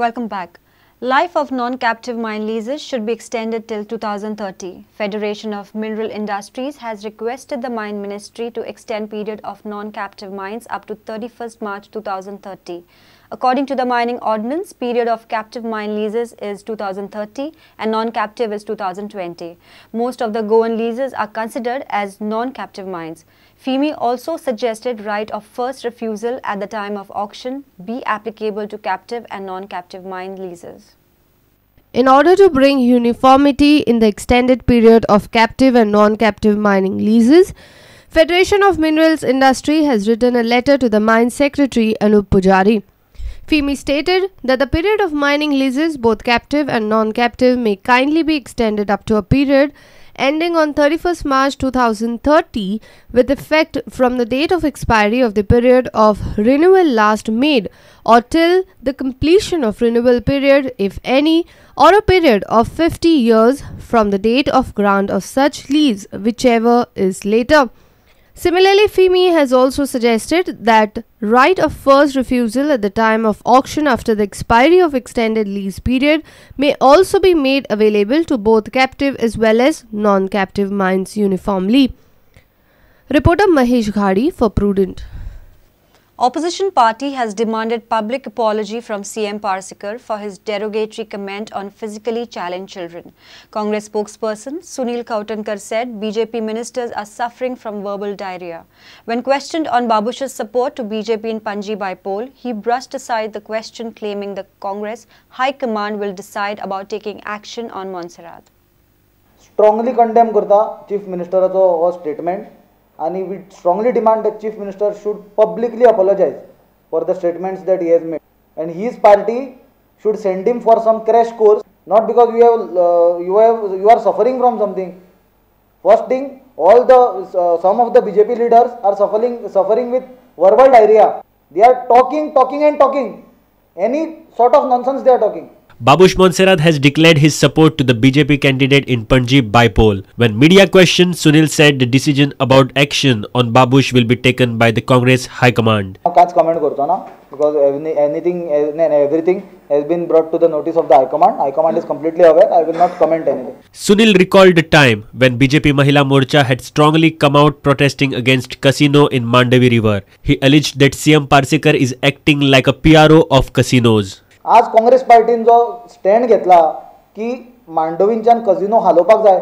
Welcome back. Life of non-captive mine leases should be extended till 2030. Federation of Mineral Industries has requested the Mine Ministry to extend period of non-captive mines up to 31st March 2030. According to the Mining Ordinance, period of captive mine leases is 2030 and non-captive is 2020. Most of the Goan leases are considered as non-captive mines. FIMI also suggested right of first refusal at the time of auction be applicable to captive and non-captive mine leases. In order to bring uniformity in the extended period of captive and non-captive mining leases, Federation of Minerals Industry has written a letter to the Mine Secretary Anup Pujari. FIMI stated that the period of mining leases, both captive and non-captive, may kindly be extended up to a period ending on 31st March 2030 with effect from the date of expiry of the period of renewal last made or till the completion of renewal period, if any, or a period of 50 years from the date of grant of such lease, whichever is later. Similarly, FIMI has also suggested that right of first refusal at the time of auction after the expiry of extended lease period may also be made available to both captive as well as non-captive mines uniformly. Reporter Mahesh Ghadi for Prudent. Opposition party has demanded public apology from CM Parsekar for his derogatory comment on physically challenged children. Congress spokesperson Sunil Khautankar said BJP ministers are suffering from verbal diarrhea. When questioned on Babush's support to BJP in Panji by poll, he brushed aside the question, claiming the Congress High Command will decide about taking action on Monserrat. Strongly condemn करता Chief Minister हो statement. And we strongly demand that Chief Minister should publicly apologize for the statements that he has made. And his party should send him for some crash course, not because you are suffering from something. First thing, all the some of the BJP leaders are suffering with verbal diarrhea. They are talking, talking and talking. Any sort of nonsense they are talking. Babush Monserrat has declared his support to the BJP candidate in Panji by poll. When media questioned, Sunil said the decision about action on Babush will be taken by the Congress High Command. कांयच comment करतो ना, because anything and everything has been brought to the notice of the High Command. High Command is completely aware. I will not comment anything. Sunil recalled the time when BJP Mahila Morcha had strongly come out protesting against casino in Mandavi River. He alleged that CM Parsekar is acting like a PRO of casinos. आज काँग्रेस पार्टीन जो stand घेतला की मांडवींच्यान casino हालोवपाक जाय,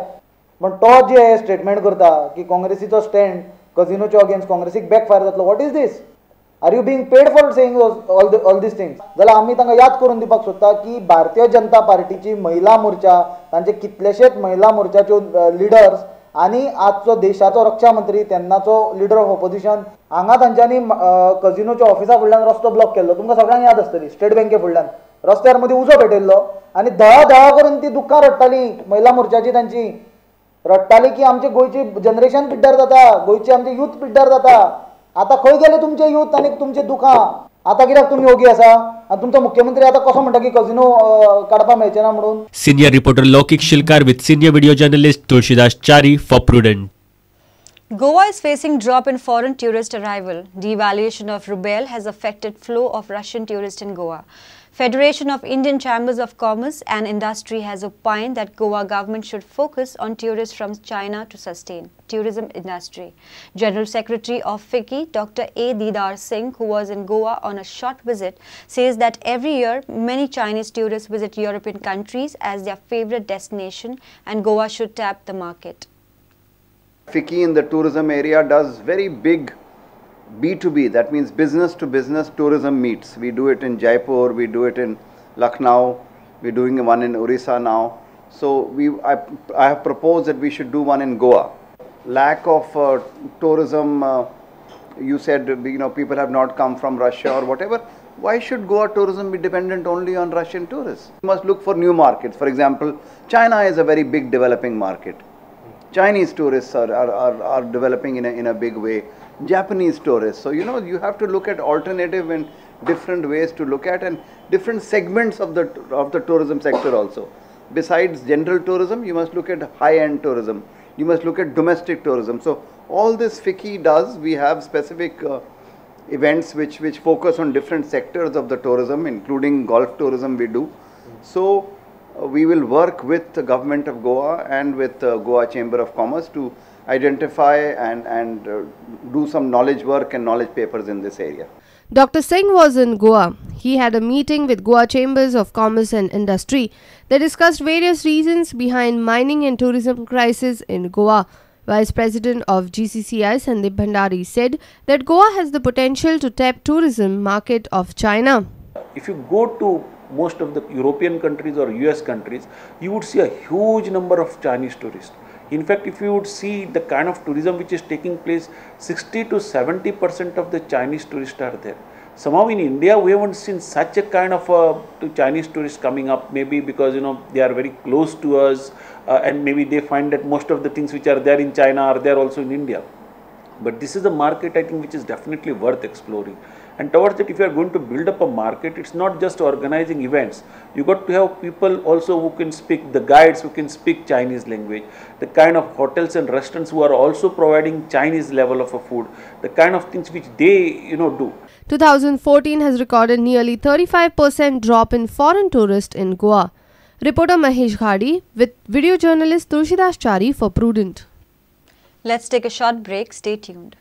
पण तो जे statement करता की काँग्रेसीचो stand कझिनोच्या against काँग्रेसीक backfire जातलो. What is this? Are you being paid for saying all these things? जाल्यार आमी तांकां याद करून दिवपाक सोदता की भारतीय जनता पार्टीची महिला मोर्चा, तांचे कितलेशेच महिला मोर्चाच्यो लिडर्स आनी आजचो देशाचो रक्षा मंत्री, तेन्नाचो लिडर ऑफ ऑपोजिशन, हांगा तांच्यांनी कझिनोच्या ऑफिसा फुडल्यान रस्तो ब्लॉक केल्लो. तुमकां सगळ्यांक याद आसतली, स्टेट बँके फुडल्यान रस्त्यार मदीं उजो पेटयल्लो आनी धळा धळा करून ती दुख्खां रडटाली महिला मोर्चाची. तांची रडटाली की आमचे गोंयची जनरेशन पिड्ड्यार जाता, गोंयची आमचे यूथ पिड्ड्यार जाता. आतां खंय गेले तुमचे यूथ आनी तुमचे दुखां? आतां कित्याक तुमी ओगी आसा? आनी तुमचो मुख्यमंत्री आतां कसो म्हणटा की कझिनो काडपाक मेळचे ना म्हणून? Senior reporter Laukik Shilkar with senior video journalist Tulsidas Chari for Prudent. Goa is facing drop in foreign tourist arrival. Devaluation of ruble has affected flow of Russian tourists in Goa. Federation of Indian Chambers of Commerce and Industry has opined that Goa government should focus on tourists from China to sustain tourism industry. General Secretary of FICCI, Dr. A. Didar Singh, who was in Goa on a short visit, says that every year many Chinese tourists visit European countries as their favorite destination and Goa should tap the market. FICCI in the tourism area does very big B2B, that means business to business tourism meets. We do it in Jaipur, we do it in Lucknow, we're doing one in Orissa now. So I have proposed that we should do one in Goa. Lack of tourism, you said, you know, people have not come from Russia or whatever. Why should Goa tourism be dependent only on Russian tourists? We must look for new markets. For example, China is a very big developing market. Chinese tourists are developing in a big way. Japanese tourists. So, you know, you have to look at alternative and different ways to look at and different segments of the tourism sector also. Besides general tourism, you must look at high-end tourism. You must look at domestic tourism. So, all this FICCI does, we have specific events which focus on different sectors of the tourism, including golf tourism we do. So we will work with the government of Goa and with the Goa Chamber of Commerce to identify and do some knowledge work and knowledge papers in this area. Dr. Singh was in Goa. He had a meeting with Goa Chambers of Commerce and Industry. They discussed various reasons behind mining and tourism crisis in Goa. Vice President of GCCI Sandeep Bhandari said that Goa has the potential to tap tourism market of China. If you go to most of the European countries or US countries, you would see a huge number of Chinese tourists. In fact, if you would see the kind of tourism which is taking place, 60 to 70% of the Chinese tourists are there. Somehow in India, we haven't seen such a kind of Chinese tourists coming up, maybe because, you know, they are very close to us and maybe they find that most of the things which are there in China are there also in India. But this is a market, I think, which is definitely worth exploring. And towards that, if you are going to build up a market, it's not just organizing events. You got to have people also who can speak, the guides who can speak Chinese language, the kind of hotels and restaurants who are also providing Chinese level of a food, the kind of things which they, you know, do. 2014 has recorded nearly 35% drop in foreign tourists in Goa. Reporter Mahesh Ghadi with video journalist Tulsidas Chari for Prudent. Let's take a short break. Stay tuned.